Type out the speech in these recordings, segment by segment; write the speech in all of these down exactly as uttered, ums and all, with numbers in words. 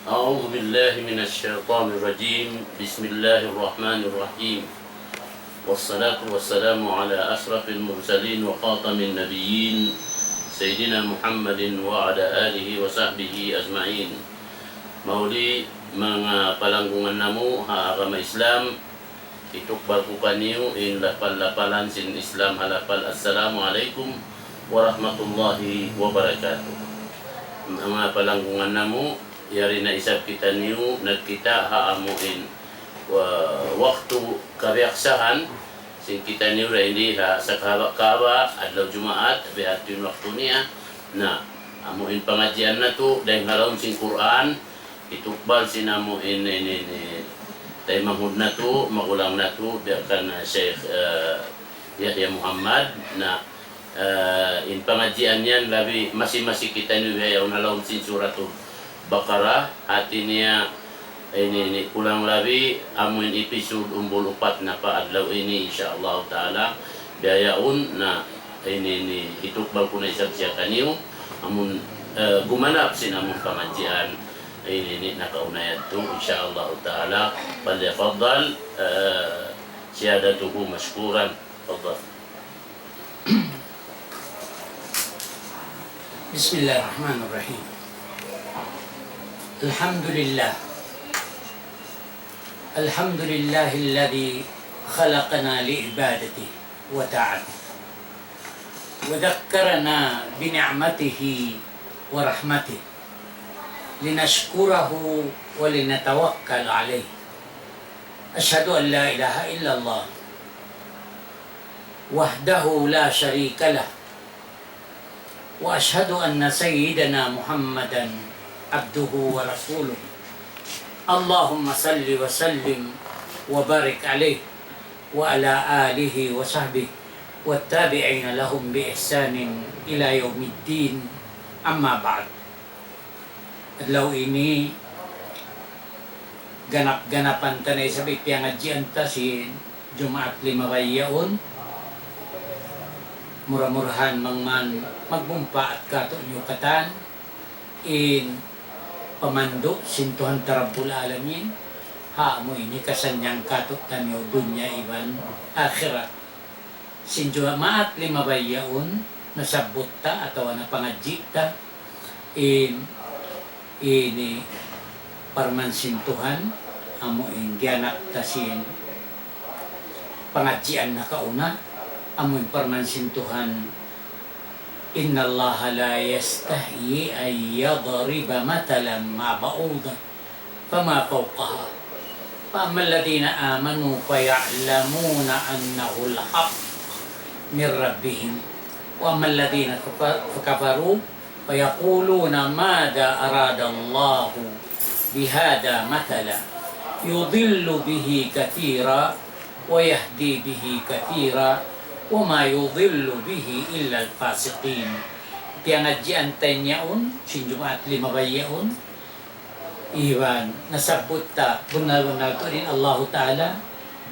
أعوذ بالله من الشيطان الرجيم. بسم الله الرحمن الرحيم. والصلاة والسلام على أشرف المرسلين وخاتم النبيين سيدنا محمد وعلى آله وصحبه أجمعين. Mauli manga palanggungan namu' ha agama Islam, hitukbal ku kaniyu in lapal-lapalan sin Islam ha lapal, Assalamu alaykum warahmatullahi wabarakatuh. Manga palanggungan namu', yari na isab kitaniyu nagkita' ha amu in wa-, waktu kabiyaksahan sin kitaniyu dayn di ha sakahaba'-kahaba' adlaw Jumaat, biya' ha yan in waktu niya. Na, amu in pangadjian natu', dayn ha lawm sin Qur'an, hitukbal sin amu in, in, in, in taymanghud natu', magulang natu', biya' kan, uh, Sheikh, uh, Yahya Muhammad. Na, uh, in pangadjian yan labi masi-masi kitaniyu bihaun ha lawm sin Suratul Baqarah, hati niya ini, ini kulang labi amu in episode umbul upat na pa adlaw ini, insya Allah ta'ala. Bihaun na ini, ini hitukbal ku na isab siya kaniyu, amun, eh, gumanap sin amun pangadjian ini, ini nakauna yadtu, insya Allah ta'ala. فليتفضل, eh, سيادته مشكورا. تفضل. بسم الله الرحمن الرحيم. الحمد لله. الحمد لله الذي خلقنا لعبادته وطاعته، وذكرنا بنعمته ورحمته، لنشكره ولنتوكل عليه. أشهد أن لا إله إلا الله وحده لا شريك له، وأشهد أن سيدنا محمدا عبده ورسوله. اللهم صل وسلم وبارك عليه وعلى آله وصحبه والتابعين لهم بإحسان إلى يوم الدين. أما بعد. Adlaw ini, ganap-ganapan ta na isab in piyangadjian ta sin Jumaat limabay yaun. Mura-murahan bang man magmumpaat kātu'niyu katan in pamandu' sin Tuhan ta Rabbul Alamin, ha amu ini kasannyangan kātu'niyu dunya iban akhirat. Sin Jumaat limabay yaun, nasabbut ta atawa napangadji' ta in, ini parman sin Tuhan, amu in giyanap ta sin pangadjian nakauna, amu in parman sin Tuhan, إن الله لا يستحيي أن يضرب مثلا ما بعوضة فما فوقها، فأما الذين آمنوا فيعلمون أنه الحق من ربهم، وأما الذين كف-، كفروا فيقولون ماذا أراد الله بهذا مثلا يضل به كثيرا ويهدي به كثيرا وما يضل به إلا الفاسقين. Piyangadjian ta yaun, sin Jumaat limabay yaun, iban nasabbut ta, bunnal-bunnal tuud in Allahu Ta'ala,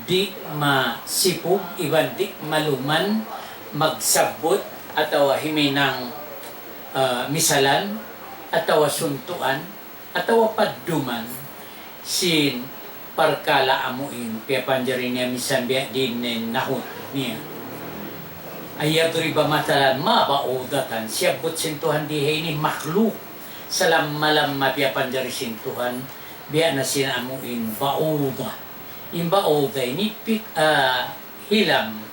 di' masipug, iban di' maluman magsabbut, atawa himinang, ah, misalan, atawa suntuan, atawa padduman, sin parkala' amu in piyapanjari niya misan biya' diin in nahut niya. أن يضرب مثلا ما بعوضة, siyabbut sin Tuhan di ha ini makhluk, salamma-lamma piyapanjari sin Tuhan, biya' na sin amu in ba'udah. In ba'udah ini pik-, ah, hilam.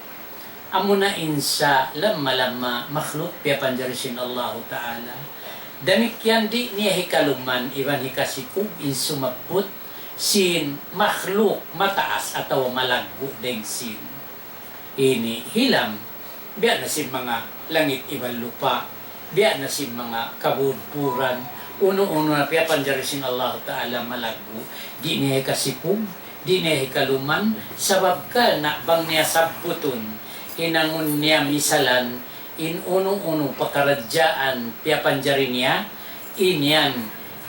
Amuna in salamma-lamma makhluk piyapanjari sin Allahu Ta'ala. Damikkiyan di' niya hikaluman iban hikasipug in sumabbut sin makhluk mataas atawa malaggu' dayn sin ini hilam. Biya' na sin manga langit iban lupa', biya' na sin manga kabudburan, unu-unu na piyapanjari sin Allahu Ta'ala malaggu', di' niya hikasipug, di' niya hikaluman, sabab karna' bang niya sabbutun, hinangun niya misalan, in unu-unu pakaradjaan piyapanjari niya, in yan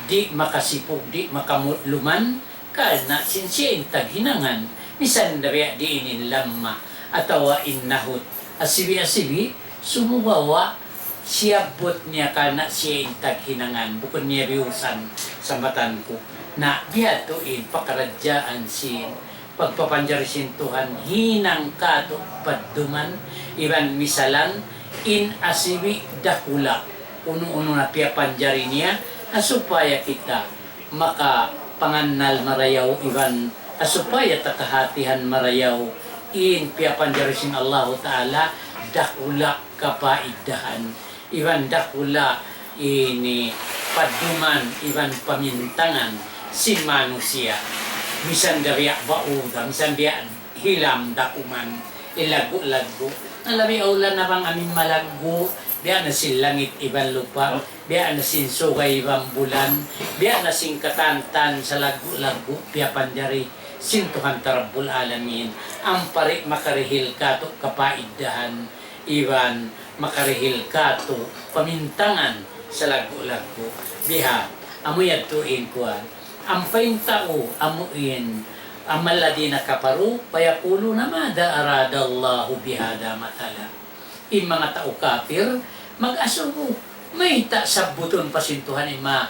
di' makasipug, di' makaluman, karna' sin siya in taghinangan, misan da biya' diin in lamma, atawa in nahut, asibi'-asibi', sumagawa', Siyabbut niya karna' siya in taghinangan, bukun niya biyusan sambatan ku. Na biya' tu in pakaradjaan sin pagpapanjari sin Tuhan hinang katu' padduman, iban misalan in asibi' dakula', unu-unu na piyapanjari niya, ha supaya kita makapangannal marayaw iban ha supaya ta kahatihan marayaw in piyapanjari sin Allahu Ta'ala dakula' kapaidahan iban dakula' ini padduman iban pamintangan sin manusiya'. Misan da biya' bauda, misan biya' hilam dakuman, in laggu'-laggu'. Na labi awla na bang amin malaggu', biya' na sin langit iban lupa', biya' na sin sugay iban bulan, biya' na sin katantan sa laggu'-laggu', piyapanjari sin Tuhan ta Rabbul Alamin, ampa di' makarihil katu' kapaidahan, iban makarihil katu' pamintangan sa laggu'-laggu'. Biha, amu yadtu in kuwan. Ampa in tau, amu in, أما الذين كفروا فيقولون ماذا أراد الله بهذا مثلا. In manga tau kapir, mag-asubu, mayta' sabbutun pa sin Tuhan in ma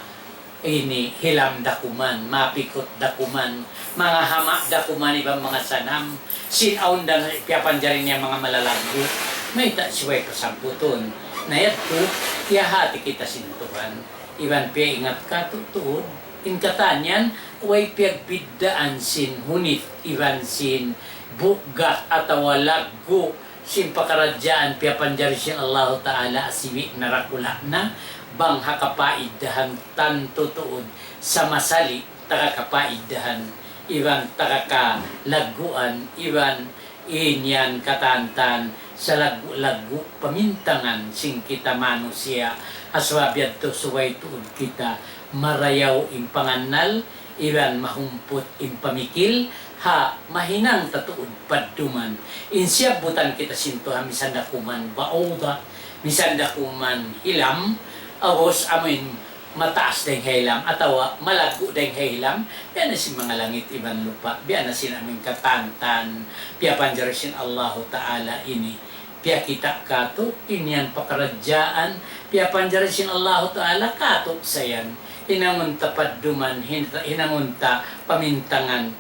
ini hilam dakuman, mapikut dakuman, manga hama' dakuman iban manga sanam, sin awn da piyapanjari niya manga malalaggu', mayta' subay pasabbutun. Na yadtu, piyahati kita sin Tuhan, iban piyaingat katu' tuud, in katan yan, way piyagbiddaan sin hunit, iban sin bugat atawa laggu', sin pakaradjaan piyapanjari sin Allahu Ta'ala asibi' na dakula' na, bang ha kapaidahan tantu tuud sama sali' taga kapaidahan, iban taga kalagguan, iban in yan katantan sa laggu'-laggu' pamintangan sin kita manusiya', ha sabab yadtu subay tuud kita marayaw in pangannal, iban mahumput in pamikil, ha mahinang ta tuud padduman. In siyabbutan kita sin Tuhan, misan da kuman bauda, misan da kuman hilam, ubus amuin mataas dayng ha hilam, atawa malaggu' dayng ha hilam, biya' na sin manga langit iban lupa', biya' na sin amuin katantan, piyapanjari sin Allahu Ta'ala ini. Piyakita' katu', in yan pakaradjaan, piyapanjari sin Allahu Ta'ala katu' sa yan. Hinangun ta padduman, hin-, hinangun ta pamintangan.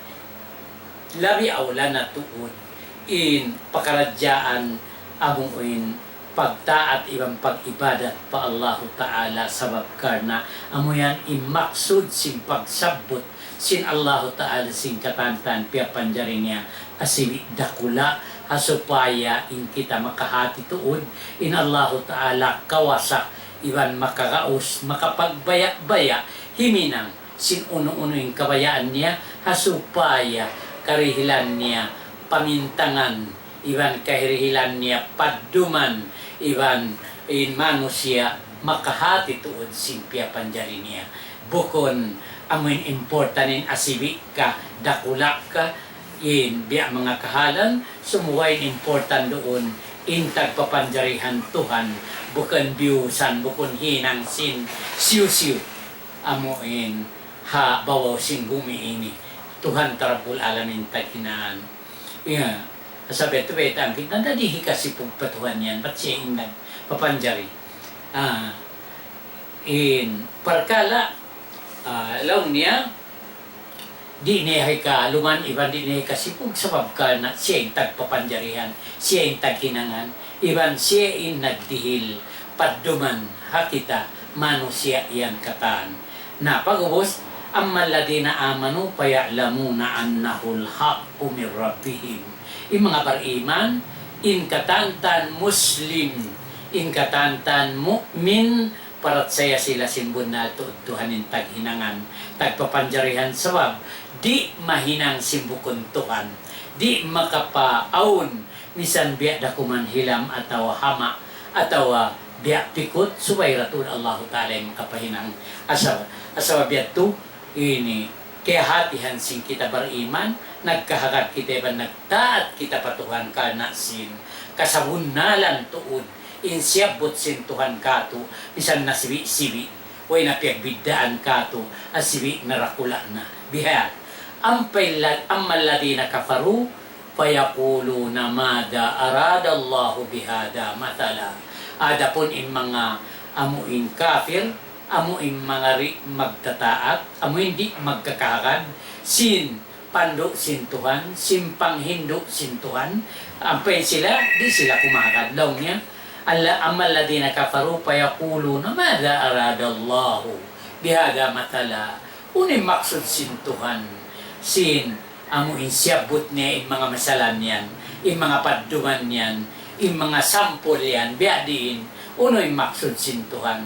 Labi awla na tuud in pakaradjaan amuin pagtaat iban pag-ibadat pa Allahu Ta'ala, sabab karna' amu yan in maksud sin pagsabbut sin Allahu Ta'ala sin katantan piyapanjari niya asibi' dakula', ha supaya in kita makahati tuud in Allahu Ta'ala kawasa iban makagaus, makapagbaya'-baya' himinang sin unu-unu in kabayaan niya, ha supaya karihilan niya pamintangan, iban kahirihilan niya padduman, iban in manusiya' makahati tuud sin piyapanjari niya. Bukun amuin important in asibi' ka, dakula' ka, in biya' manga kahalan, sumugay in important duun in tagpapanjarihan Tuhan, bukun biyusan, bukun hinang sin siyu-siyu amuin ha babaw sin bumi ini. Tuhan ta Rabbul Alamin taghinangan. Iya, sabab yadtu baytaan kita, di' hikasipug pa Tuhan yan, bat siya in nagpapanjari. Ah, in parkala', ah, laung niya, di' niya hikaluman iban di' niya hikasipug, sabab karna' siya in tagpapanjarihan, siya in taghinangan, iban siya in nagdihil padduman ha kita manusiya' yan katan. Na pag'ubus, أما الذين آمنوا فيعلمون أنه الحق من ربهم. In manga bariman, in katantan Muslim, in katantan mu'min, parachaya sila sin bunnal tuud Tuhan in taghinangan, tagpapanjarihan, sabab di' mahinang sin bukun Tuhan, di' makapaawn misan biya' da kuman hilam atawa hama' atawa biya' pikut, subay da tuud Allahu Ta'ala in makapahinang. Asa, asa biya' tu, ini, kiyahatihan sin kita bariman, nagkahagad kita iban nagtaat kita pa Tuhan karna' sin kasabunnalan tuud in siyabbut sin Tuhan katu', misan na sibi'-sibi', way na piyagbiddaan katu', asibi' na dakula' na. Biha', ampa illa-, أما الذين كفروا فيقولون ماذا أراد الله بهذا مثلا. Adapun in manga amu in kafir, amu in manga di' magtataat, amu in di' magkakahagad sin pandu' sin Tuhan, sin panghindu' sin Tuhan, ampa in sila, di' sila kumahagad. Laung niya, أما الذين كفروا فيقولون ماذا أراد الله بهذا مثلا. Unu in maksud sin Tuhan, sin amu in siyabbut niya in manga masalan yan, in manga padduman yan, in manga sampul yan, biya' diin, unu in maksud sin Tuhan.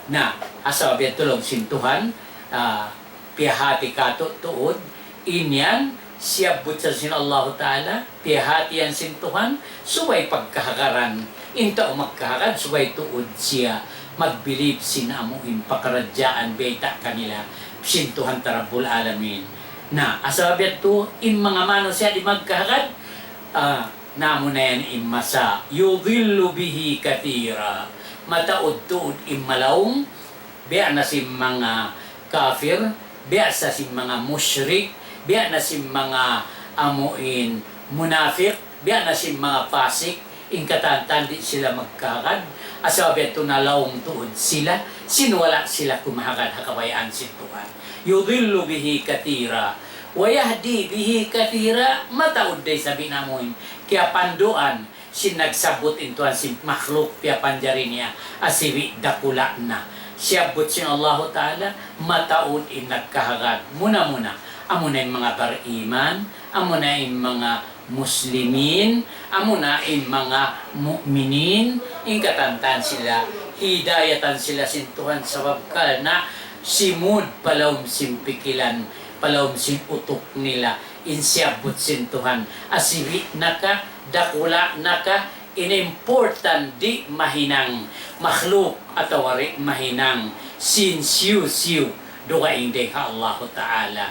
Na, asal biya' tulung sin Tuhan, ah, piyahati katu' tuud, in yan, siyabbut sa sin Allahu Ta'ala, piyahati yan sin Tuhan, subay pagkahagaran, in tau magkahagad, subay tuud siya, magbilib sin amu in pakaradjaan, bayta' kanila, sin Tuhan ta Rabbul Alamin. Na, asal biya' tu, in manga manusiya' di' magkahagad, ah, na amu na yan in masa, يضل به كثيرا. Mataud tuud in malaung, biya' na sin manga kafir, biya' sa sin manga mushrik, biya' na sin manga amu in munafik, biya' na sin manga fasik, in katan-katan di' sila magkahagad, asal biya' tu nalaung tuud sila, sin wala' sila kumahagad ha kabayaan sin Tuhan. يضل به كثيرا ويهدي به كثيرا, mataud da isab in amu in kiyapanduan, sin nagsabbut in Tuhan sin makhluk piyapanjari niya, asibi' dakula' na. Siyabbut sin Allahu Ta'ala, mataud in nagkahagad. Muna-muna, amu na in manga bariman, amu na in manga muslimin, amu na in manga mu'minin, in katan-katan sila, hidayatan sila sin Tuhan sabab karna' simud pa lawm sin pikilan, pa lawm sin utuk nila, in siyabbut sin Tuhan, asibi' na ka, dakula' na ka, in important di' mahinang makhluk atawa di' mahinang sin hisiyu-siyu dugaing dayn ha Allahu Ta'ala.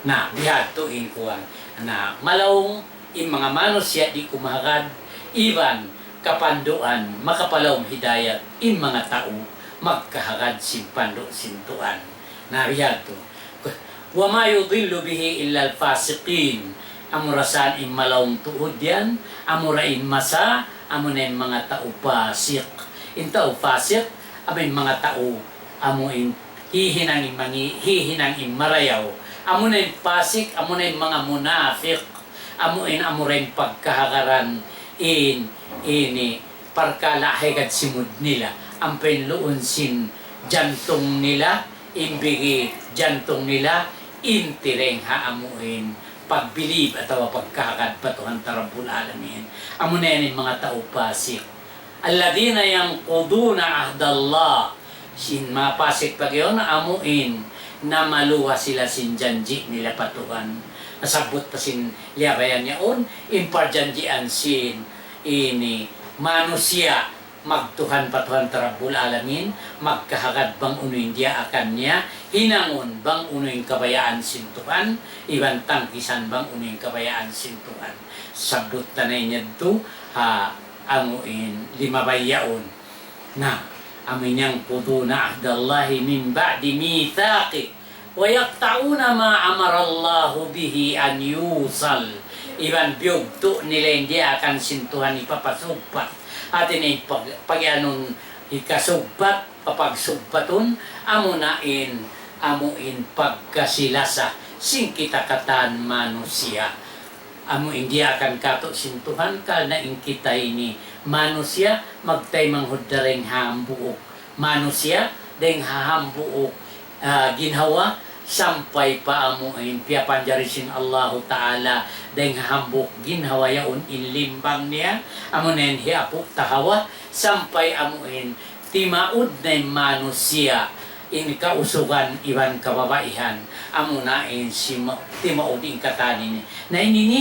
Na, bihadtu in kuwan. Na, malaung in manga manusiya' di' kumahagad, iban kapanduan, makapalaum hidayat, in manga tau, magkahagad sin pandu' sin Tuhan. Na, bihadtu. وما يضل به إلا الفاسقين. Amura sa in malaung tuud yan, amura in masa, amuna in manga tau fasik. In tau fasik, amu in manga tau, amu in hihinang in mangi-, hihinang in marayaw. Amuna in fasik, amuna in manga munafik. Amu in amura in pagkahagaran in, ini, parkala' higad simud nila. Ampa in luun sin jantung nila, in bigi jantung nila, in tiring ha amu in pagbilib atawa pagkahagad pa Tuhan ta Rabbul Alamin. Amu na yan in manga tau pasik. الذين ينقضون عهد الله. Sin manga pasik pag-iyan, amu in namaluha sila sin janji' nila pa Tuhan. Nasabbut pa sin liyabayan yaun, in parjanjian sin ini manusiya' magtuhan pa Tuhan ta Rabbul Alamin, magkahagad bang unu in diyaakan niya, hinangun bang unu in kabayaan sin Tuhan, iban tangkisan bang unu in kabayaan sin Tuhan. Sabbut ta na in yadtu, ha, amu in limabay yaun. Na, amu in ينقضون عهد الله من بعد ميثاقه ويقطعون ما أمر الله به أن يوصل. Iban biyugtu' nila in diyaakan sin Tuhan hipapasugpat. Hati niya pag-, pag-anun hikasugpat, papagsugpatun, amu na in, amu in pagkasi-lasa sin kita katan manusiya'. Amu in diyaakan katu' sin Tuhan, karna' in kita ini manusiya', magtaymanghud dayn ha hambuuk manusiya', dayn ha hambuuk, ah, ginhawa, sampay pa amu in piyapanjari sin Allahu Ta'ala, dayn ha hambuuk ginhawa yaun in limbang niya, amu na in hiyapu' ta Hawa, sampay amu in timaud na in manusiya', in kausugan iban kababaihan, amu na in sima-, timaud in katan ini. Na ini ni,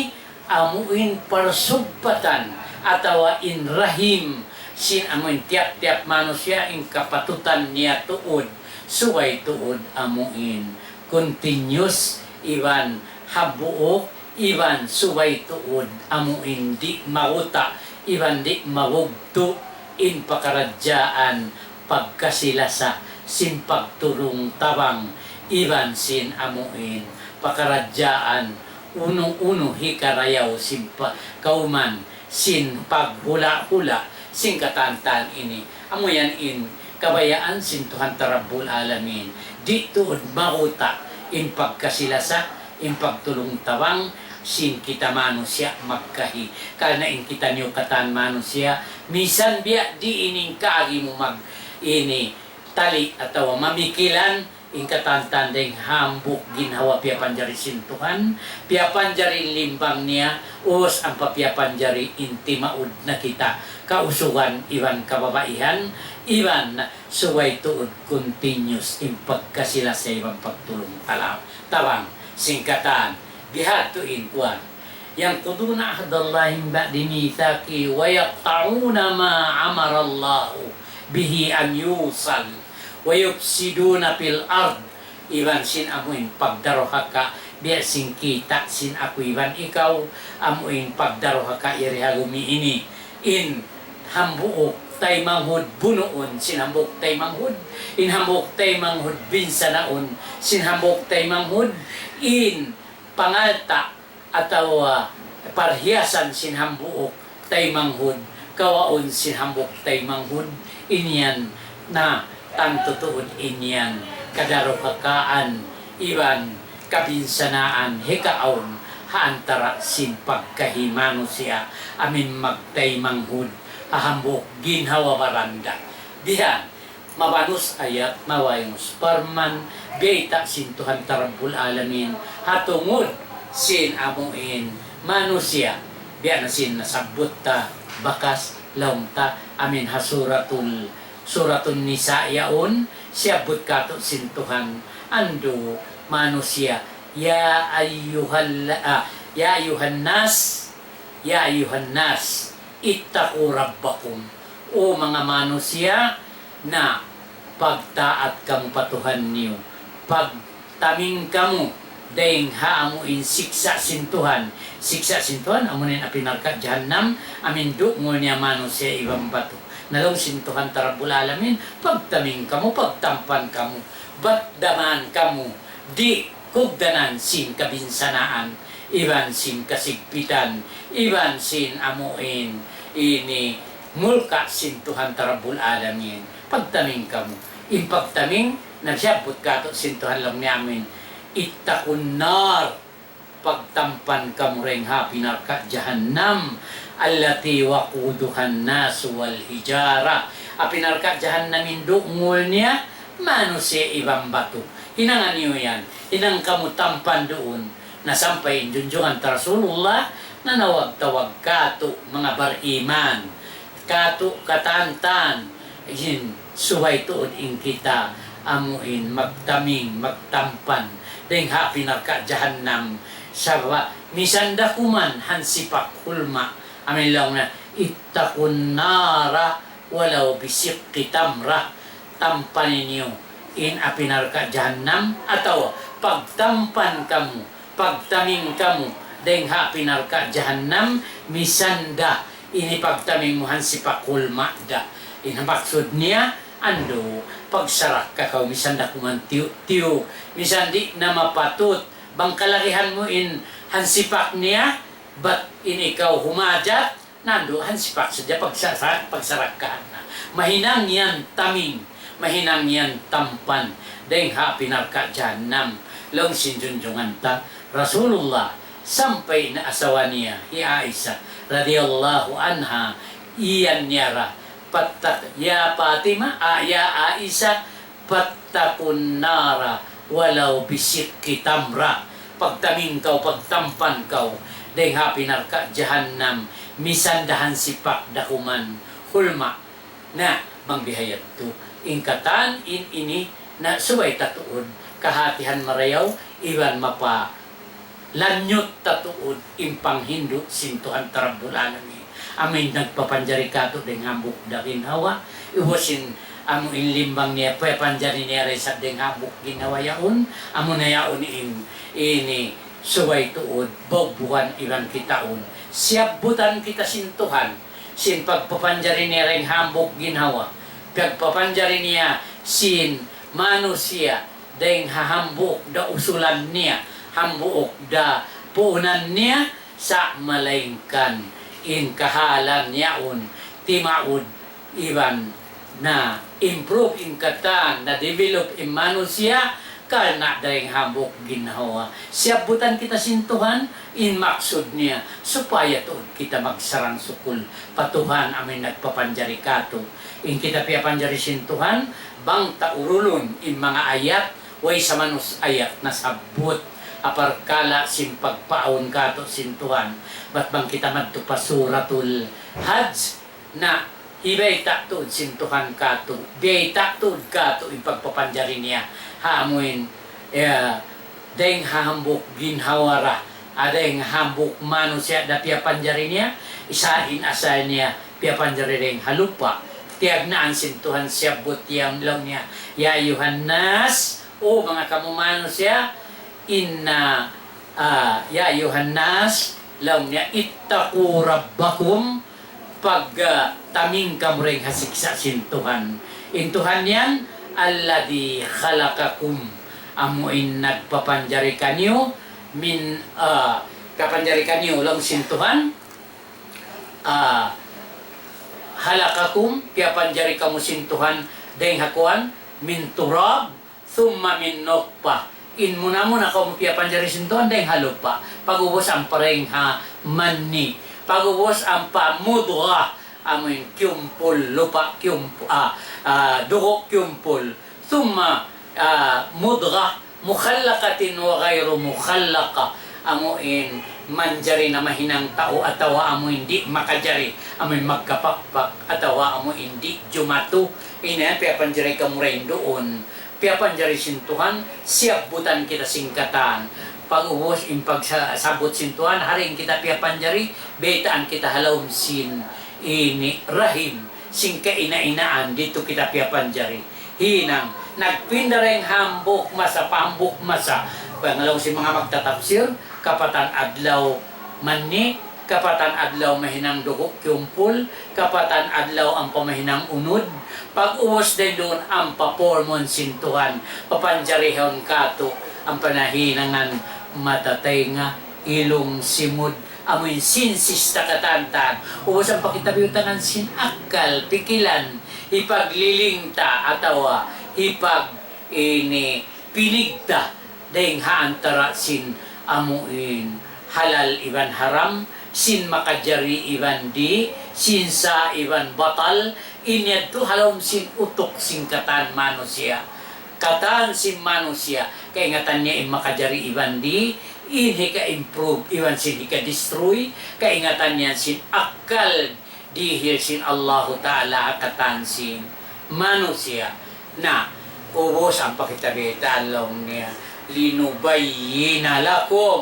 amu in parsugpatan atawa in rahim sin amu in tiyap-tiyap manusiya' in kapatutan niya tuud, subay tuud amu in continuous iban hambuuk iban subay tuud amu in di' maguta' iban di' mabugtu' in pakaradjaan pagkasi-lasa sin pagtulung-tabang iban sin amu in pakaradjaan unu-unu hikarayaw sin pa-, kawman sin paghula'-hula' Sin katantan ini, amu yan in kabayaan sin Tuhan ta Rabbul Alamin. Di' tuud maguta' in pagkasi-lasa, in pagtulung-tabang, sin kita manusiya' magkahi. Karna' in kitaniyu katan manusiya', misan biya' diin in kaagi mu mag ini tali atawa mamikilan, in katantan dayng hambuuk ginhawa piyapanjari sin Tuhan, piyapanjari in limbang niya, ubus ampa piyapanjari in timaud na kita, kausugan iban kababaihan, iban subay tuud continuous in pagkasi-lasa iban pagtulung-tala-, tabang sin katan. Bihadtu in kuwan. ينقضون عهد الله من بعد ميثاقه ويقطعون ما أمر الله به أن يوصل ويفسدون في الأرض. Iban sin amu in pagdaruhaka, biya' sin kita' sin aku iban ikaw, amu in pagdaruhaka yari ha gumi ini. In hambuuk taymanghud bunuun sin hambuuk taymanghud, in hambuuk taymanghud binsanaun sin hambuuk taymanghud, in pangalta' atawa parhiyasan sin hambuuk taymanghud, kawaun sin hambuuk taymanghud, in yan na tantu tuud in yan kadaruhakaan iban kabinsanaan hikaawn ha antara' sin pagkahi manusiya' amin magtaymanghud ha hambuuk ginhawa baranda. Bihan, mabanus ayat, mabayangus parman, bayta' sin Tuhan ta Rabbul Alamin, ha tungud sin amu in manusiya', biya' na sin nasabbut ta bakas laung ta, amin ha Suratul, Suratun Nisa yaun, siyabbut kātu' sin Tuhan, andu' manusiya', يا أيها ال-، ah, يا أيها الناس، يا أيها الناس، اتقوا ربكم. O manga manusiya', na pagtaat kamu pa Tuhan niyu, pagtaming kamu dayng ha amu in siksa' sin Tuhan. Siksa' sin Tuhan, amu in api narka' jahannam, amin dungul niya manusiya' iban batu. Na laung sin Tuhan ta Rabbul Alamin, pagtaming kamu, pagtampan kamu, bat daman kamu, di' kugdanan sin kabinsanaan, iban sin kasigpitan, iban sin amu in ini mulka' sin Tuhan ta Rabbul Alamin. Pagtaming kamu. In pagtaming, nagsiyabbut kātu' sin Tuhan laung niya amu in, اتقوا النار, pagtampan kamu dayng ha api narka' jahannam, التي وقودها الناس والحجارة. Api narka' jahannam in dungul niya, manusiya' iban batu. Hinanga niyu yan, hinang kamu tampan duun. Na sampay in junjungan ta Rasulullah, nanawag-tawag kātu' manga bariman, kātu' katantan, in subay tuud in kita amu in magtaming, magtampan dayng ha api narka' jahannam. Sabab misan da kuman hansipak hulma', amu in laung niya, اتقوا النار ولو بشق تمرة. Tampani niyu in api narka' jahannam, atawa pagtampan kamu, pagtaming kamu dayng ha api narka' jahannam, misan da in pagtaming mu hansipak hulma' da. In maksud niya, andu', pagsarakka kaw, misan da kuman tiyu'-tiyu', misan di' na mapatut, bang kalagihan mu in hansipak niya, bat in ikaw humajat, nandu' hansipak sadja pagsa-, sa-, pagsarakkahan na. Mahinang yan taming, mahinang yan tampan dayng ha api narka' jahannam. Laung sin junjungan ta Rasulullah, sampay in asawa niya, hi Aisha radiyallahu anha, iyan niya ra, pattak, ya Fatima, a, ya Aisha, فاتقوا النار ولو بشق تمرة. Pagtaming kaw, pagtampan kaw dayng ha api narka' jahannam, misan da hansipak da kuman hulma'. Na, bang bihayadtu, in katan in ini, na subay ta tuud kahātihan marayaw, iban mapa lanyut ta tuud in panghindu' sin Tuhan ta Rabbul Alamin. Amu in nagpapanjari kātu' dayng hambuuk da ginhawa, ubus in amu in limbang niya, piyapanjari niya da isab dayng hambuuk ginhawa yaun, amu na yaun in, ini subay tuud, bugbugan iban kitaun. Siyabbutan kita sin Tuhan, sin pagpapanjari niya dayng hambuuk ginhawa, pagpapanjari niya sin manusiya', dayng ha hambuuk da usulan niya, hambuuk da puunan niya, sa' malaingkan in kahalan yaun, timaud iban na-improve in katan, na-develop in manusiya', karna' dayn ha hambuuk ginhawa. Siyabbutan kita sin Tuhan, in maksud niya, supaya tuud kita magsarang-sukul pa Tuhan amun nagpapanjari katu'. In kita piyapanjari sin Tuhan, bang ta urulun in manga ayat, way sa manus ayat nasabbut, ha parkala' sin pagpaawn katu' sin Tuhan. Bat bang kita madtu pa Suratul Hajj, na hibayta' tuud sin Tuhan katu', biyayta' tuud katu' in pagpapanjari niya. Ha amuin, eh, dayn ha hambuuk ginhawa ra, ha dayn ha hambuuk manusiya' da piyapanjari niya, isa in asal niya piyapanjari dayn ha lupa'. Tiyagnaan sin Tuhan siyabbut yan laung niya, "Ya ayyuhan nas, O manga kamu manusiya', inna, ah, ya ayyuhan nas, laung niya, ittaqu rabbakum, pag, ah, taming kamu dayn ha siksa' sin Tuhan." In Tuhan yan, alladhi khalaqakum, amu in nagpapanjari kaniyu, min, ah, kapanjari kaniyu, laung sin Tuhan, ah, khalaqakum, piyapanjari kamu sin Tuhan, dayn ha kuwan, min turab, thumma min nutfah. In muna-muna kamu piyapanjari sin Tuhan dayn ha lupa'. Pag'ubus ampa dayn ha mani. Pag'ubus ampa mudghah. Amuin kiyumpul, lupa' kiyumpul, ah, ah, dugu' kiyumpul. Thumma, ah, mudghah mukhallaqatin wa ghayru mukhallaqa. Amuin manjari na mahinang tau atawa amuin di' makajari. Amuin magkapakpak atawa amuin di' jumatu. Ini yan, piyapanjari kamu dayn duun. Piyapanjari sin Tuhan, siyabbutan kita sin katan. Pag'ubus in pagsa-, sabbut sin Tuhan, ha dayn kita piyapanjari, baytaan kita ha lawm sin ini rahim, sin kaina-inaan, didtu kita piyapanjari. Hinang, nagpinda dayn hambuuk masa pa hambuuk masa. Bang laung sin manga magtatapsir, kapatan adlaw mani, kapatan adlaw mahinang dugu' kiyumpul, kapatan adlaw ampa mahinang unud, pag'ubus dayn duun ampa pulmon sin Tuhan, papanjarihun katu', ampa nahinangan mata, taynga, ilung, simud, amuin senses ta katantan, ubus ampa kita biyutangan sin akkal, pikilan, hipagliling ta atawa hipag ini pinigta dayn ha antara' sin amuin halal iban haram, sin makajari iban di', sin sah iban batal, in yadtu ha lawm sin utuk sin katan manusiya'. Katan sin manusiya', kaingatan niya in makajari iban di', in hika-improve iban sin hika-destroy, kaingatan niya sin akkal dihil sin Allahu Ta'ala ha katan sin manusiya'. Na, ubus ampa kita baytaan laung niya, لِنُبَيِّنَ لَكُمْ.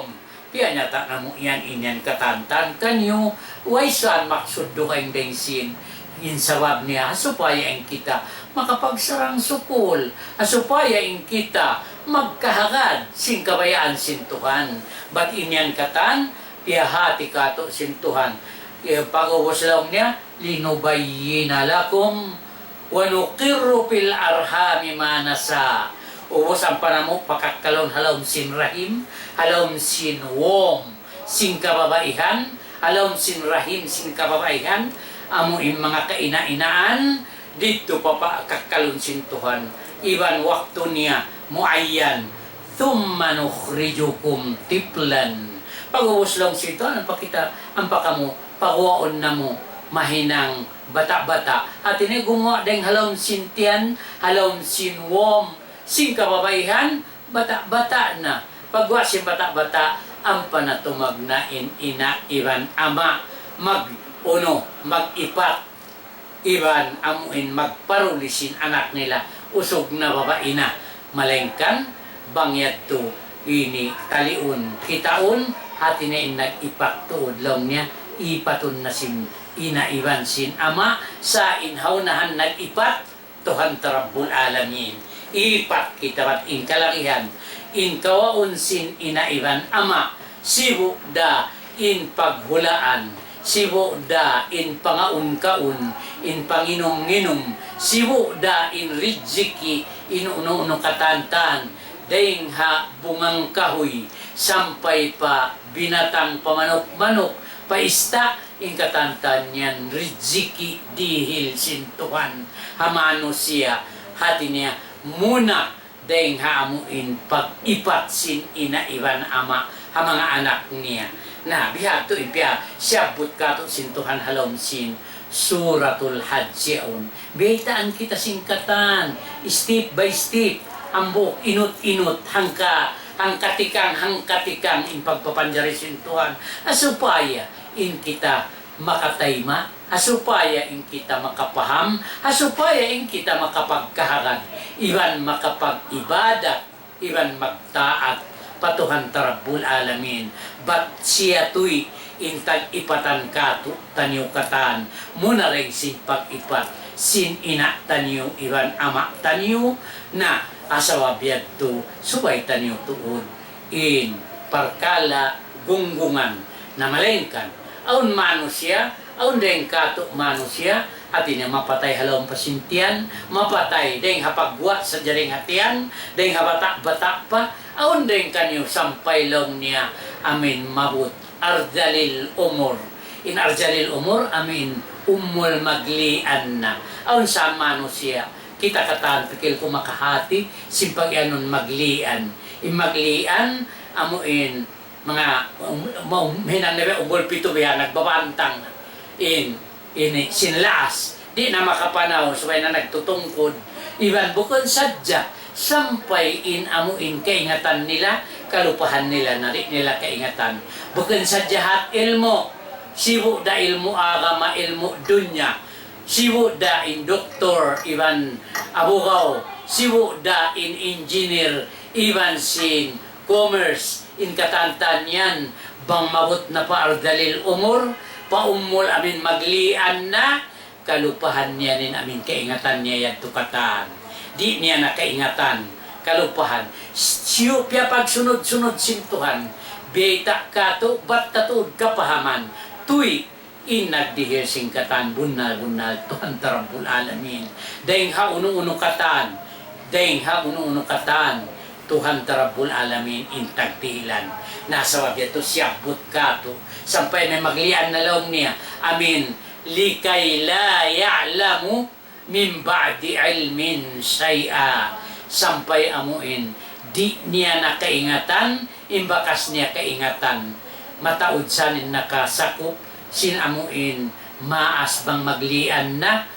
Piyanyata' namu' yan in yan katantan kaniyu, way sa maksud dugaing dayn sin. In sabab niya, supaya in kita makapagsarang-sukul, supaya in kita magkahagad sin kabayaan sin Tuhan. Bat in yan katan, piyahati katu' sin Tuhan. Eh, pag'ubus laung niya, لِنُبَيِّنَ لَكُمْ وَنُقِرُّ فِي الْأَرْحَامِ مَا نَشَاءُ. Ubus ampa namu' pakakkalun ha lawm sin rahim, ha lawm sin womb, sin kababaihan, ha lawm sin rahim, sin kababaihan, amu in manga kaina-inaan, didtu papakakkalun sin Tuhan. Iban waktu niya, muayyan. ثُمَّ نُخْرِجُكُمْ طِفْلًا. Pag'ubus laung sin Tuhan, ampa kita, ampa kamu, paguwaun namu', mahinang bata'-bata'. Hati niya gumuwa' dayn ha lawm sin tiyan, ha lawm sin womb, sin kababaihan, bata'-bata' na. Pagguwa' sin bata'-bata', ampa na tumagna' in ina' iban ama', mag-unu, mag-ipat. Iban amuin magparuli sin anak nila, usug na babai na, malaingkan bang yadtu ini taliun, kitaun, hati niya in nag-ipat tuud laung niya, ipatun na sin ina' iban sin ama', sa' in ha unahan nag-ipat, Tuhan ta Rabbul Alamin. Ipat kita bat in kalagihan, in kawaun sin ina' iban ama', sibu' da in paghulaan, sibu' da in pangaun-kaun, in panginum-nginum, sibu' da in rijiki, in unu-unu katantan, dayn ha bungang kahuy, sampay pa binatang pamanuk-manuk, Paista in katantan yan rijiki' dihil sin Tuhan ha manusiya', hati niya muna dayng ha amu in pag-ipat sin ina' iban ama' ha manga anak niya. Na, bihadtu in piya siyabbut kātu' sin Tuhan ha lawm sin Suratul Hajj yaun. Biyaytaan kita sin katan, step by step, hambuuk inut-inut, hangka, hangka tikang, hangka tikang in pagpapanjari sin Tuhan. Ha supaya in kita makatayma', ha supaya in kita makapaham, ha supaya in kita makapagkahagad, iban makapag-ibadat, iban magtaat pa Tuhan ta Rabbul Alamin. Bat siya tuy in tag-ipatan kātu'niyu katan, muna dayng sin pag-ipat sin ina' taniyu iban ama' taniyu, na ha sabab yadtu subay taniyu tuud in parkala' gunggungan. Na malayngkan awn manusiya', awn dayng kātu' manusiya', hati niya mapatay ha lawm pa sin tiyan, mapatay dayng ha pagguwa' sadja dayng ha tiyan, dayng ha bata'-bata' pa, awn dayng kaniyu sampay laung niya amuin maabut ardalil umur. In ardalil umur amuin umul maglian na. Awn sa manusiya', kita katan pikil ku makahati sin pag-iyanun maglian. In maglian amuin manga, um, um, hinang na biya' umul pitu biya' nagbabantang na. In, ini, sin laas. Di' na makapanaw, subay na nagtutungkud. Iban bukun sadja, sampay in amuin kaingatan nila, kalupahan nila na di' nila kaingatan. Bukun sadja hat ilmu', sibu' da ilmu' agama, ilmu' dunya. Sibu' da in doktor, iban abugaw. Sibu' da in engineer, iban sin commerce, in katantan yan, bang maabut na pa ardalil umur, pa umul amuin maglian na, kalupahan niya in amuin kaingatan niya yadtu katan. Di' niya na kaingatan, kalupahan. Siyu piya pagsunud-sunud sin Tuhan, biyayta' kātu', bat ta tuud kapahaman, tuy in nagdihil sin katan bunnal-bunnal Tuhan ta Rabbul Alamin. Dayng ha unu-unu katan, dayng ha unu-unu katan, Tuhan ta Rabbul Alamin in tagdihilan. Na sabab yadtu siyabbut kātu', sampay na maglian na laung niya, amuin, لكي لا يعلم من بعد علم شيئا. Sampay amuin, di' niya na kaingatan, in bakas niya kaingatan. Mataud sa in nakasakup, sin amuin, maas bang maglian na,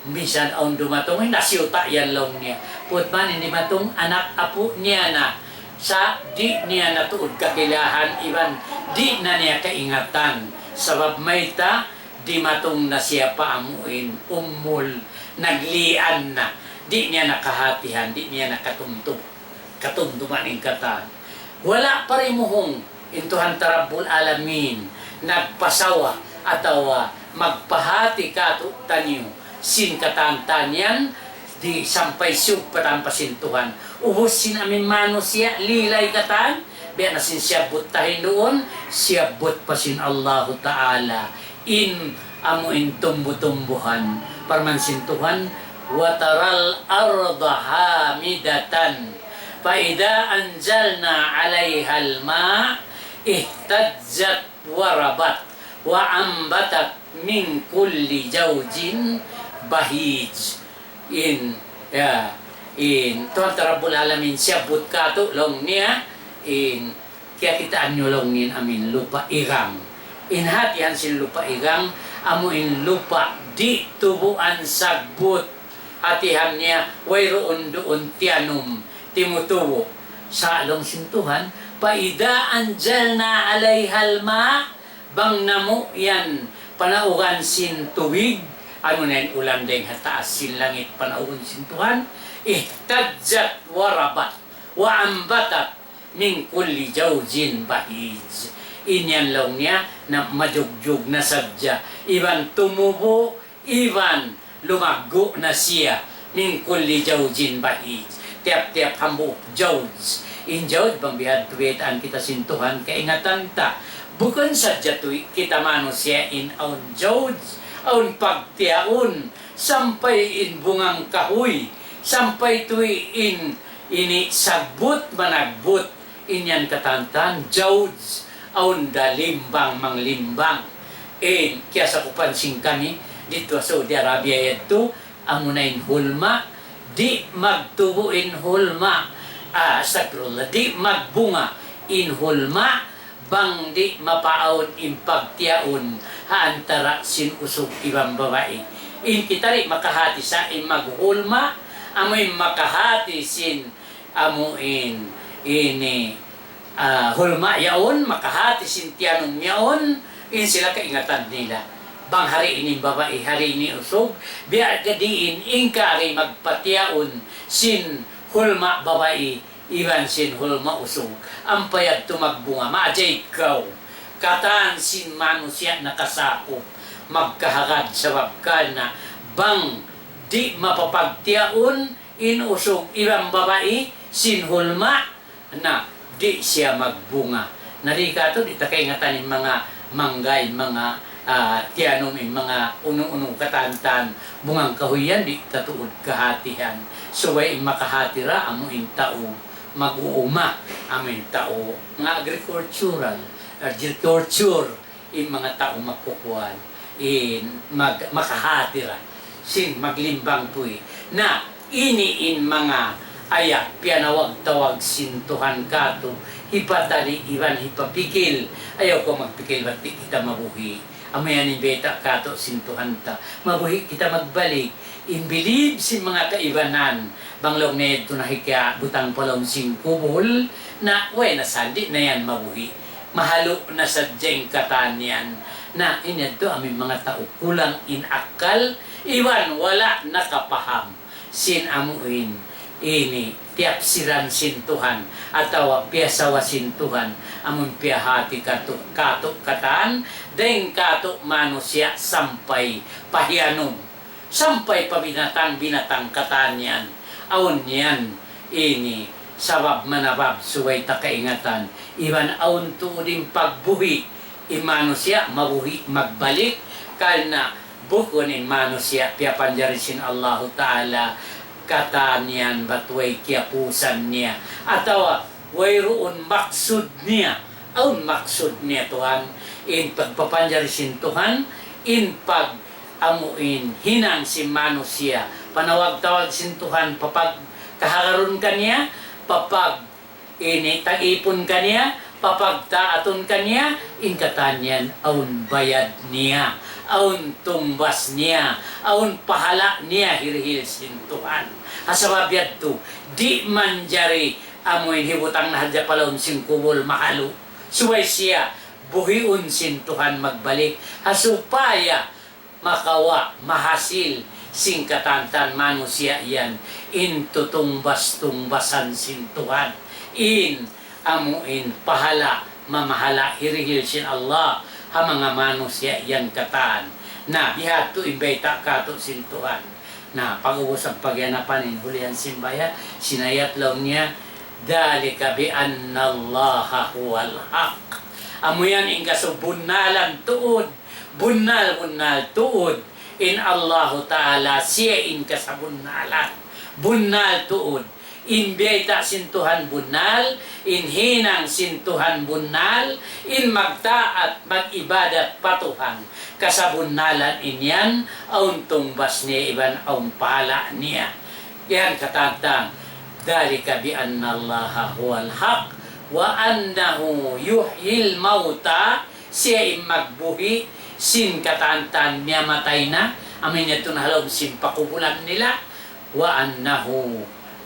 minsan awn dumatung, in nasiyuta' yan laung niya. Put man in dimatung, anak apu' niya na, sa' di' niya na tuud kakilahan, iban di' na niya kaingatan. Sabab mayta', dimatung na siya pa amuin umul, naglian na, di' niya na kahatihan, di' niya na katumtum, katumtuman in katan. Wala' pa rimuhung in Tuhan ta Rabbul Alamin nagpasawa atawa magpahati kātu'niyu sin katantan yan, di' sampay siyugpatan pa sin Tuhan. Ubus sin amuin manusiya', lilay katan, biya' na sin siyabbut ta hinduun, siyabbut pa sin Allahu Ta'ala. In amuin tumbu-tumbuhan. Parman sin Tuhan, وترى الأرض هامدة فإذا أنزلنا عليها الماء اهتزت وربت وأنبتت من كل زوج بهيج. In, ya, in, Tuhan ta Rabbul Alamin siyabbut kātu' laung niya, in, kiyakitaan niyu laung niya in amuin lupa' igang. In hatihan sin lupa' igang, amuin lupa' di' tubuan sagbut. Hatihan niya, wayruun duun tiyanum, timutubu. Sa' laung sin Tuhan, فإذا أنزلنا عليها الماء, bang namu' yan panaugan sin tubig, anu na in ulan dayng ha taas sin langit panaugun sin Tuhan, اهتزت وربت وأنبتت من كل زوج بهيج. In yan laung niya, na majugjug na sadja, iban tumubu', iban lumaggu' na siya, من كل زوج بهيج. Tiyap-tiyap hambuuk zawj. In zawj, bang bihadtu biyaytaan kita sin Tuhan, kaingatan ta. Bukun sadja tuud kita manusiya' in awn zawj, awn pagtiyaun, sampay in bungang kahuy, sampay tuud in ini sagbut managbut, in yan katantan, zawj, Awn da limbang manglimbang. In kiyasakupan sin kami, didtu ha Saudi Arabia yadtu, amuna in hulma, di' magtubu' in hulma, ah, astagfirullah, di' magbunga in hulma, bang di' mapaawn in pagtiyaun ha antara' sin usug iban babai. In kita di' makahati sa in maghulma, amu in makahati sin amu in, ini, ah, hulma yaun, makahati sin tiyanum yaun, in sila kaingatan nila. Bang hari ini babai, hari ini usug, biya' gadiin in kari magpatiyaun sin hulma babai, iban sin hulma usug. Ampa yadtu magbunga, maajaib kaw. Katan sin manusiya' nakasakup, magkahagad sabab karna' bang di' mapapagtiyaun in usug iban babai sin hulma, na di' siya magbunga. Na di' katu', di' ta kaingatan in manga mangga, in manga, ah, tiyanum, in manga unu-unu katantan, bungang kahuy yan, di' ta tuud kahatihan. Subay in makahati ra, amu in tau mag-uuma, amu in tau nga agricultural, agriculture, in manga tau magkukuan, in mag-, makahati ra sin maglimbang puy. Na, ini in manga ayat piyanawag-tawag sin Tuhan katu', hipatali iban hipapikil. Ayaw kaw magpikil bat di' kita mabuhi'. Amu yan in bayta' katu' sin Tuhan ta. Mabuhi' kita magbalik. In bilib sin manga kaibanan, bang laung niya yadtu na hikabutang pa lawm sin kubul, na way na sandi na yan mabuhi'. Mahalu' na sadja in katan yan. Na, ini yadtu amu in manga tau kulang in akkal, iban wala' nakapaham sin amu in, ini, tiyapsiran sin Tuhan, atawa piyasawa sin Tuhan, amu in piyahati katu', katu' katan, dayng katu' manusiya' sampay pa hiyanum. Sampay pa binatang-binatang katan yan. Awn yan, ini, sabab manabab subay ta kaingatan. Iban awn tuud in pagbuhi', in manusiya' mabuhi' magbalik, karna' bukun in manusiya' piyapanjari sin Allahu Ta'ala, katan yan bat way kiyapusan niya. Atawa wayruun maksud niya. Awn maksud niya Tuhan, in pagpapanjari sin Tuhan, in pag amu in hinang sin manusiya', panawag-tawag sin Tuhan, papagkahagarun kaniya, papag ini tag-ipun kaniya, papagtaatun kaniya, in katan yan awn bayad niya, awn tungbas niya, awn pahala' niya hirihil sin Tuhan. Ha sabab yadtu, di' manjari amu in hibutang na hadja pa lawm sin kubul mahalu'. Subay siya buhiun sin Tuhan magbalik. Ha supaya makawa', mahasil sin katantan manusiya' yan in tutungbas-tungbasan sin Tuhan. In amu in pahala', mamahala' hirihil sin Allah ha manga manusiya' yan katan. Na, bihadtu in bayta' katu' sin Tuhan. Na, pag'ubus in pagyanapan in hulihan sin bayta', sin ayat laung niya, ذلك بأن الله هو الحق. Amu yan in kasabunnalan tuud, bunnal-bunnal tuud in Allahu Ta'ala, siya in kasabunnalan. Bunnal tuud. In biyayta' sin Tuhan bunnal, in hinang sin Tuhan bunnal, in magtaat, mag-ibadat pa Tuhan. Kasabunnalan in yan, awn tungbas niya iban awn pahala' niya. Yan katantan. ذلك بأن الله هو الحق وأنه يحيي الموتى, siya in magbuhi' sin katantan miyamatay na, amu in yadtu na ha lawm sin pakubulan nila, وأنه,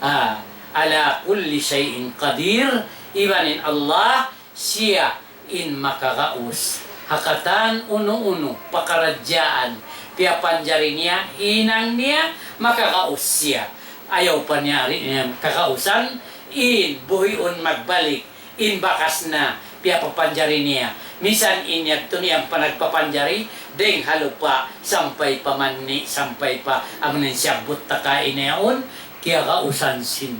ah, على كل شيء قدير, iban in Allah, siya in makagaus ha katan unu-unu pakaradjaan piyapanjari niya, hinang niya, makagaus siya. Ayaw pa niya di' niya kagausan, in buhiun magbalik in bakas na piyapapanjari niya. Misan in yadtu niya in panagpapanjari, dayng ha lupa', sampay pa manni', sampay pa amu in siyabbut ta kaina yaun, kiyagausan sin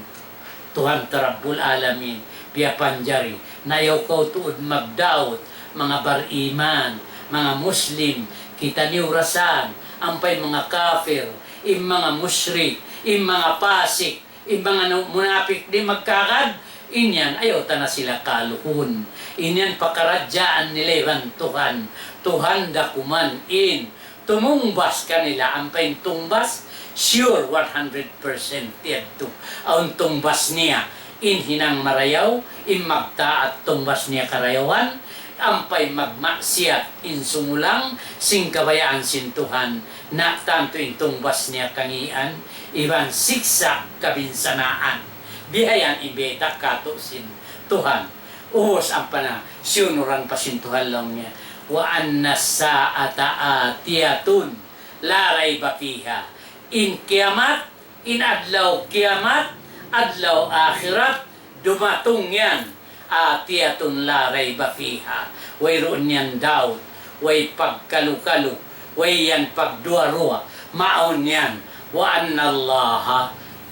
Tuhan ta Rabbul Alamin, piyapanjari. Na ayaw kaw tuud magdawut, manga bariman, manga Muslim, kitaniyu ra san, ampa in manga kafir, in manga mushrik, in manga pasik, in manga nu-, munapik, di' magkahagad, In yan, ayaw ta na sila kaluhun. In yan pakaradjaan nila iban Tuhan. Tuhan da kuman in tumungbas kanila, ampa in tungbas, sure, one hundred percent yadtu. Awn tungbas niya, in hinang marayaw, in magtaat tungbas niya karayawan, ampa in magmaksiyat, in sumulang, sin kabayaan sin Tuhan, na tantu in tungbas niya kangīan, iban siksa' kabinsanaan. Bihayan in biyayta' katu' sin Tuhan. Ubus ampa na, siyunuran pa sin Tuhan laung niya, وأن الساعة آتية لا ريب فيها. In kiyamat, in adlaw kiyamat, adlaw akhirat, dumatung yan. آتية لا ريب فيها. Wayruun yan doubt, way pagkalu-kalu, way yan pagduwa-ruwa. Mawn yan. وأن الله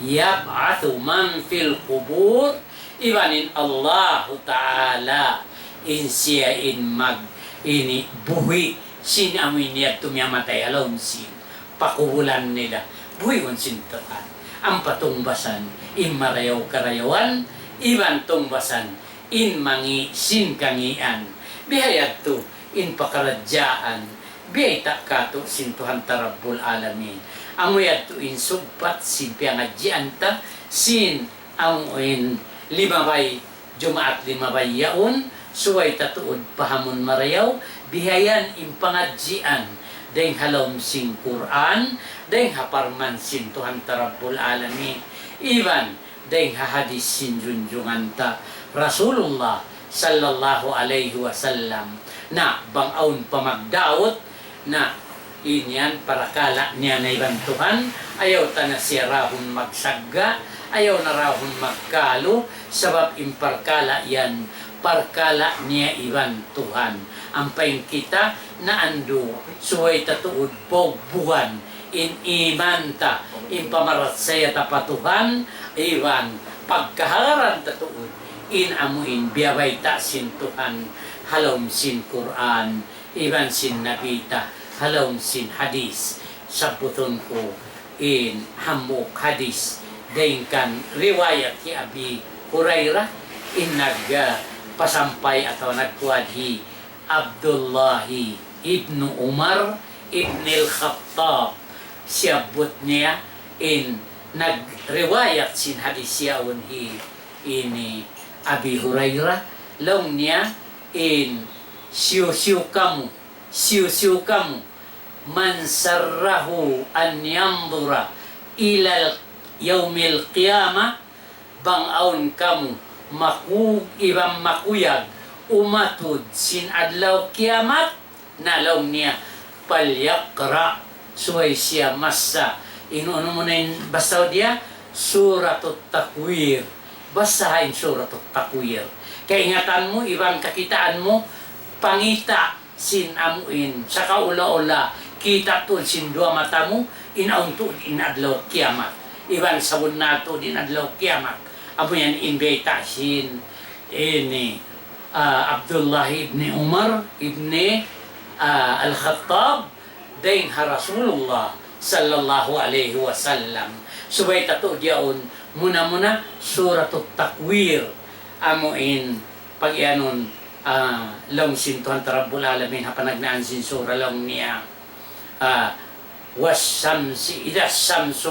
يبعث من في القبور. Iban in Allahu Ta'ala, in siya in mag-, ini buhi' sin amu in yadtu miyatay ha lawm sin pakubulan nila. Buhiun sin Tuhan. Ampa tungbasan in marayaw karayawan, iban tungbasan in mangī' sin kangīan. Biha yadtu in pakaradjaan, biyayta' katu' sin Tuhan ta Rabbul Alamin. Amu yadtu in sugpat sin piyangadjian ta sin amu in limabay, Jumaat limabay yaun, subay ta tuud pahamun marayaw, bihayan in pangadjian, dayng ha lawm sin Qur'an, dayng ha parman sin Tuhan ta Rabbul Alamin, iban dayng ha hadis sin junjungan ta Rasulullah sallallahu alayhi wasallam. Na, bang awn pa magdaut, na, in yan parakala' niya na iban Tuhan, ayaw ta na siya rahun magsagga', ayaw na rahun magkalu, sabab in parkala' yan, parkala' niya iban Tuhan. Ampa in kita, na andu', subay ta tuud bugbugan in iman ta, in pamarachaya ta pa Tuhan, iban pagkahagaran ta tuud in amu in biyabayta' sin Tuhan ha lawm sin Qur'an, iban sin Nabi ta ha lawm sin hadis. Sabbutun ku in hambuuk hadis, dayng kan riwayat hi Abi Hurairah, in nag, ah, pasampay atawa nagtuwad hi Abdullah ibn Umar ibn al-Khattab. Siyabbut niya in nagriwayat sin hadis yaun hi ini Abi Hurairah, laung niya in hisiyu-siyu kamu, hisiyu-siyu kamu, من سره أن ينظر إلى يوم القيامة, bang awn kamu maku-, iban makuyag umatud sin adlaw kiyamat, na laung niya, فليقرأ, subay siya massa, in unu mu na in basaw diya, Suratut Takwir. Basaha in Suratut Takwir. Kaingatan mu, iban kakitaan mu, pangita' sin amu in, sakaula-ula, kita' tuud sin duwa mata mu, in awn tuud in adlaw kiyamat. Iban sabunnal tuud in adlaw kiyamat. Amu yan in bayta' sin ini, ah, Abdullah ibn Umar ibn, ah, Al-Khattab, dayng ha Rasulullah sallallahu alayhi wasallam. Subay ta tuud yaun muna-muna Suratut Takwir. Amu in pag-iyanun, ah, laung sin Tuhan ta Rabbul Alamin ha panagnaan sin sura laung niya. Ah, والشمس، إذا الشمس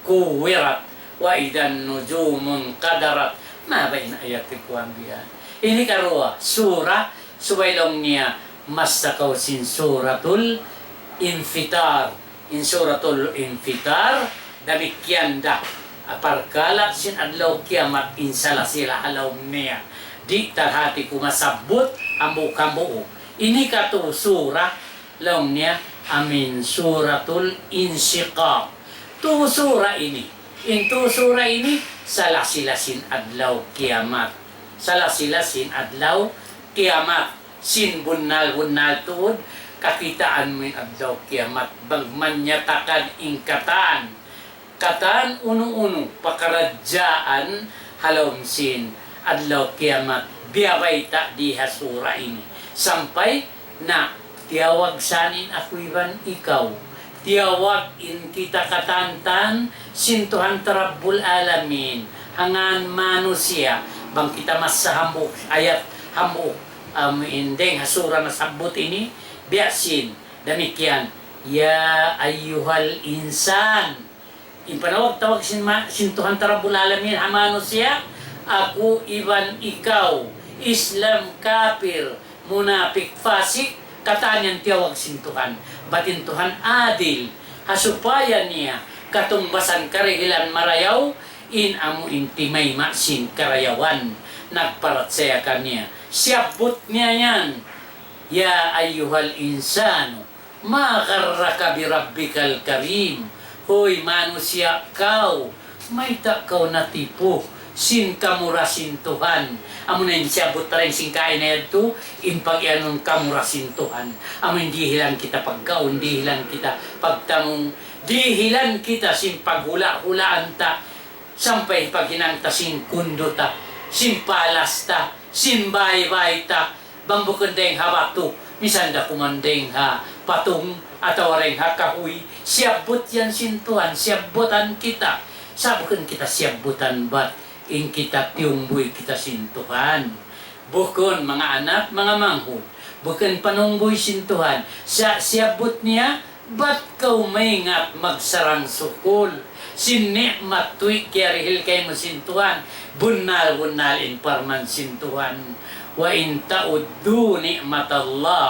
كورت، وإذا النجوم انكدرت. Mabaya' in ayat ku anbiya. Ini karuwa, sura, subay laung niya, massa kaw sin Suratul Infitar. In Suratul Infitar, damikkiyan da, ah, parkala' sin adlaw kiyamat in sala-sila ha lawm niya. Di' ta hati ku masabbut hambuuk-hambuuk. Ini katu' sura, laung niya, amu in Suratul Inshiqaq. Tu sura ini. In tu sura ini, sala-sila sin adlaw kiyamat. Sala-sila sin adlaw kiyamat. Sin bunnal-bunnal tuud, kakitaan mu in adlaw kiyamat. Bang manyatakan in katan, katan unu-unu pakaradjaan ha lawm sin adlaw kiyamat, biyabayta' di ha sura ini. Sampay na tiyawag sa in aku iban ikaw. Tiyawag in kita katan-katan sin Tuhan ta Rabbul Alamin. Ha ngan manusiya', Bang kita masa hambuuk ayat, hambuuk, um, in dayng ha sura nasabbut ini, biya' sin damikkiyan, يا أيها الإنسان. In panawag-tawag sin ma-, sin Tuhan ta Rabbul Alamin ha manusiya', aku iban ikaw, Islam, kapir, munapik, fasik, katan yan tiyawag sin Tuhan. Bat in Tuhan adil, ha supaya niya katungbasan karihilan marayaw, in amu in timayma' sin karayawan nagparachaya kaniya. Siyabbut niya yan, يا أيها الإنسان ما غرك بربك الكريم. Hoy manusiya' kaw, mayta' kaw natipu sin kamura sin Tuhan? Amuna in siyabbut ta dayn sin kaina yadtu, in pag-iyanun kamura sin Tuhan. Amu in dihilan kita pagkaun, dihilan kita pagtamung, dihilan kita sin paghula'-hulaan ta, sampay paghinang ta sin kundu ta, sin palas ta, sin bāy-bāy ta, bang bukun dayng ha batu, misan da kuman dayng ha patung, atawa dayng ha kahuy, siyabbut yan sin Tuhan, siyabbutan kita. Sa' bukun kita siyabbutan bat in kita tiyungbuy kita sin Tuhan. Bukun, manga anak, manga manghud, bukun panungbuy sin Tuhan. Sa' siyabbut niya, bat kaw maingat magsarang-sukul sin ni'mat tuwi' kiyarihil kaymu sin Tuhan. Bunnal-bunnal in parman sin Tuhan, وإن تعدوا نعمة الله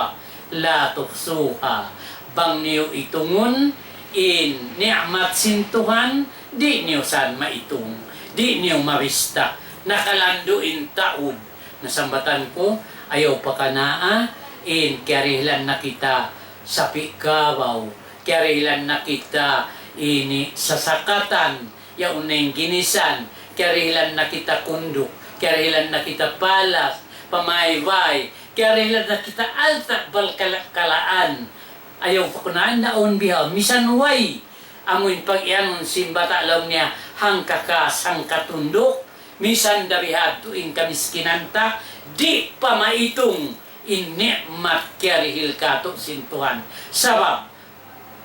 لا تحصوها. Bang niyu itungun in ni'mat sin Tuhan, di' niyu san maitung, di' niyu mabista. Nakalandu' in ta'ud. Na sambatan ku, ayaw pa kanaa, in kiyarihilan na kita sapi' kabaw, kiyarihilan na kita ini sasakatan, yaun na in ginisan, kiyarihilan na kita kunduk, kiyarihilan na kita palas, pamaybay, kiyarihilan na kita alta' balkala-kalaan. Ayaw pa kunaan na awn bihaun, misan way. Amu in pag-iyanun sin bata' laung niya, hangkakas, hangkatunduk, misan da bihadtu in kamiskinan ta, di' pa maitung in ni'mat kiyarihil kātu' sin Tuhan. Sabab,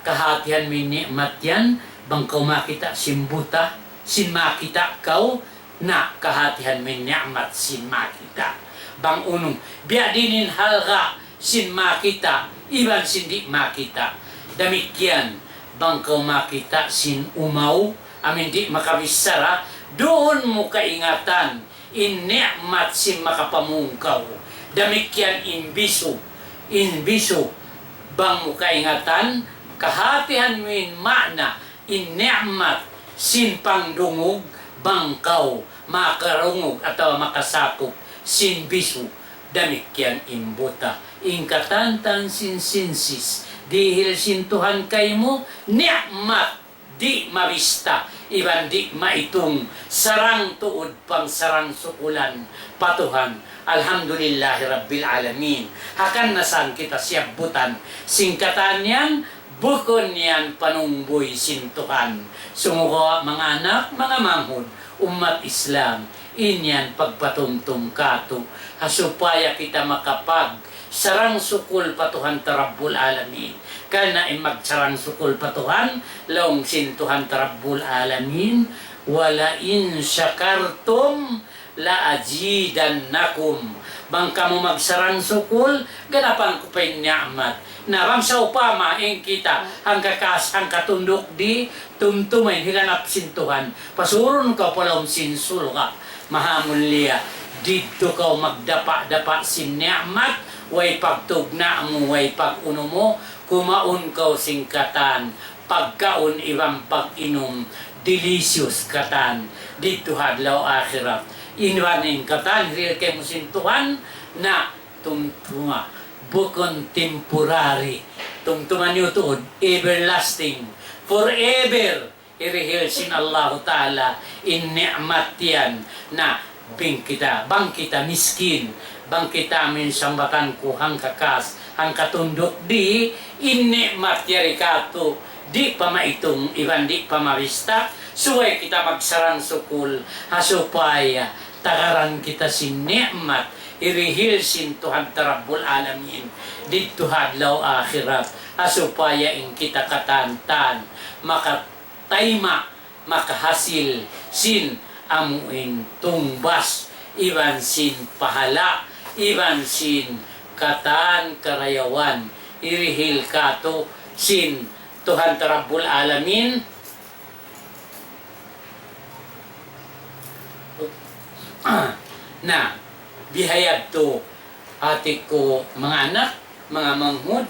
kahātihan mu in ni'mat yan, bang kaw makita' sin buta, sin makita' kaw, na kahātihan mu in ni'mat sin makita'. Bang unu, biya' diin in halga' sin makita', iban sin di' makita'. Damikkiyan, bang kaw makita' sin umaw, amu in di' makabichara, duun mu kaingatan in ni'mat sin makapamung kaw. Damikkiyan in bisu, in bisu, bang mu kaingatan, kahātihan mu in maana, in ni'mat sin pangdungug, bang kaw makarungug atawa makasakup sin bisu. Damikkiyan in buta. In katantan sin sinsis, dihil sin Tuhan kaymu, ni'mat di' mabista, iban di' maitung, sarang tuud pangsarang-sukulan pa Tuhan. Alhamdulillahi Rabbil Alamin. Hangkan na san kita siyabbutan sin katan yan, bukun yan panungbuy sin Tuhan. Sumagawa' manga anak, manga manghud, ummat Islam, in yan pagpatumtum kātu', ha supaya kita makapagsarang-sukul pa Tuhan ta Rabbul Alamin. Karna' in magsarang-sukul pa Tuhan, laung sin Tuhan ta Rabbul Alamin, وَلَئِن شَكَرْتُمْ لَأَزِيدَنَّكُمْ. Bang kamu magsarang-sukul, ganapan ku pa in ni'mat. Na bang sawpama in kita, hangkakas, hangkatunduk di, tumtuma in higanap sin Tuhan, pasurun kaw pa lawm sin surga'. Maha mulia, didtu kaw magdapa'-dapa' sin ni'mat, way pagtugna' mu, way pag-unu mu, kumaun kaw sin katan pagkaun iban pag-inum, delicious katan, didtu ha adlaw akhirat. Iban in katan hirihil kaymu sin Tuhan, na tumtuma, bukun temporary. Tumtuma niyu tuud, everlasting, forever. Hirihil sin Allahu Ta'ala in ni'mat yan. Na, bang kita, bang kita miskin, bang kita amu in sambatan ku hangkakas, hangkatunduk di, in ni'mat yari kātu', di' pa maitung, iban di' pa mabista, subay kita magsarang-sukul, ha supaya tagaran kita sin ni'mat hirihil sin Tuhan ta Rabbul Alamin, didtu ha adlaw akhirat, ha supaya in kita katantan, maka tayma', makahasil sin amu in tungbas iban sin pahala', iban sin katan karayawan, hirihil kātu' sin Tuhan ta Rabbul Alamin. Na, bihayadtu hati ku manga anak, manga manghud,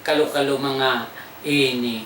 kalu-kalu manga ini,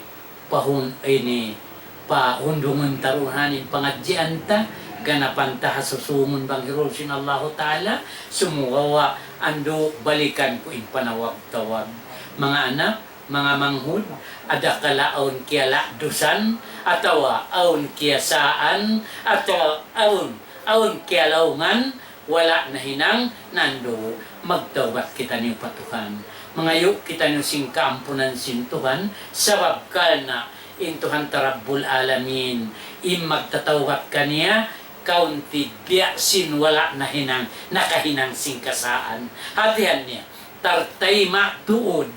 pahun-, ini, pahundungun ta duun in pangadjian ta, ganapan ta ha susungun bang hirul sin Allahu Ta'ala, sumagawa' andu' balikan ku in panawag-tawag. Manga anak, manga manghud, adakala awn kiyala'dusan, atawa awn kiyasaan, atawa awn, awn kiyalaungan, wala' nahinang, nandu' magtawbat kitaniyu pa Tuhan. Mangayu' kitaniyu sin kaampunan sin Tuhan, sabab karna' in Tuhan ta Rabbul Alamin, in magtatawbat kaniya, kaunti biya' sin wala' nahinang, nakahinang sin kasaan. Hatihan niya, tartayma' tuud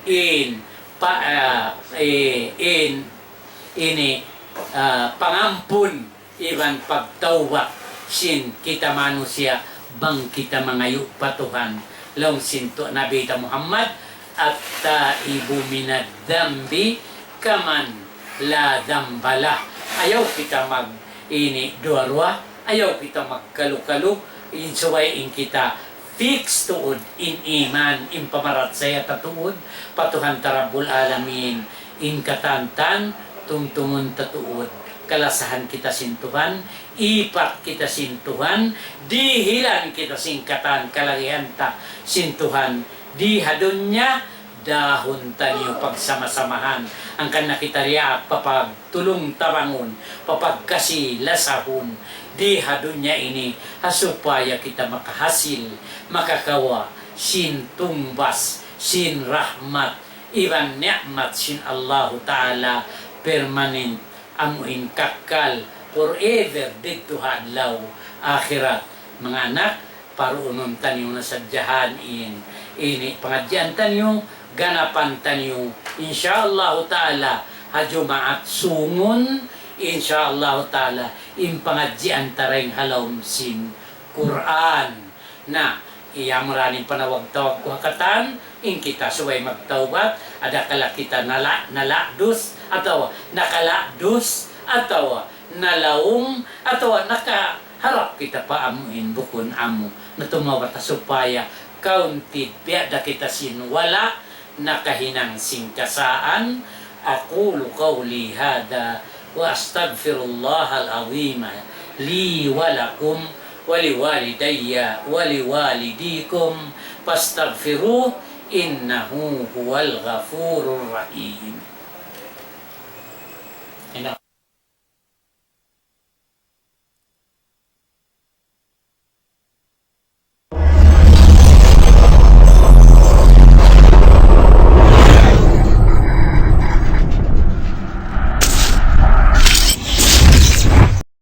in pa, ah, eh, in, ini, ah, pangampun iban pagtawbat sin kita manusiya' bang kita mangayu' pa Tuhan. Laung sin tu-, Nabi ta Muhammad, "التائب من الذنب كمن لا ذنب له." Ayaw kita mag ini duwa-ruwa, ayaw kita magkalu-kalu, in subay in kita fix tuud in iman, in pamarachaya ta tuud pa Tuhan ta Rabbul Alamin, in katantan tumtumun ta tuud, kalasahan kita sin Tuhan, ipat kita sin Tuhan, dihilan kita sin katan kalagihan ta sin Tuhan, di ha dunya, dahun taniyu pagsama-samahan, hangkan na kita riya papag tulung-tabangun, papagkasi-lasahun, di ha dunya ini, ha supaya kita makahasil, makakawa' sin tungbas, sin rahmat, iban ni'mat sin Allahu Ta'ala, permanent amu in kakkal, forever, didtu ha adlaw akhirat. Manga anak, paruunun taniyu na sadja in ini pangadjian taniyu, ganapan taniyu, insya Allahu Ta'ala, ha Jumaat sungun, insya Allahu Ta'ala, in pangadjian ta dayn ha lawm sin Qur'an. Na, iya mura in panawag-tawag ku ha katan, in kita subay magtawbat, adakala kita nala-, nala'dus, atawa nakala'dus, atawa nalaung, atawa naka- harap kita pa amu in bukun amu, na tumawbat ta supaya kaunti biya' da kita sin wala' nakahinang sin kasaan. أقول قولي هذا وأستغفر الله العظيم لي ولكم ولوالدي ولوالديكم فاستغفروه إنه هو الغفور الرحيم. Ina,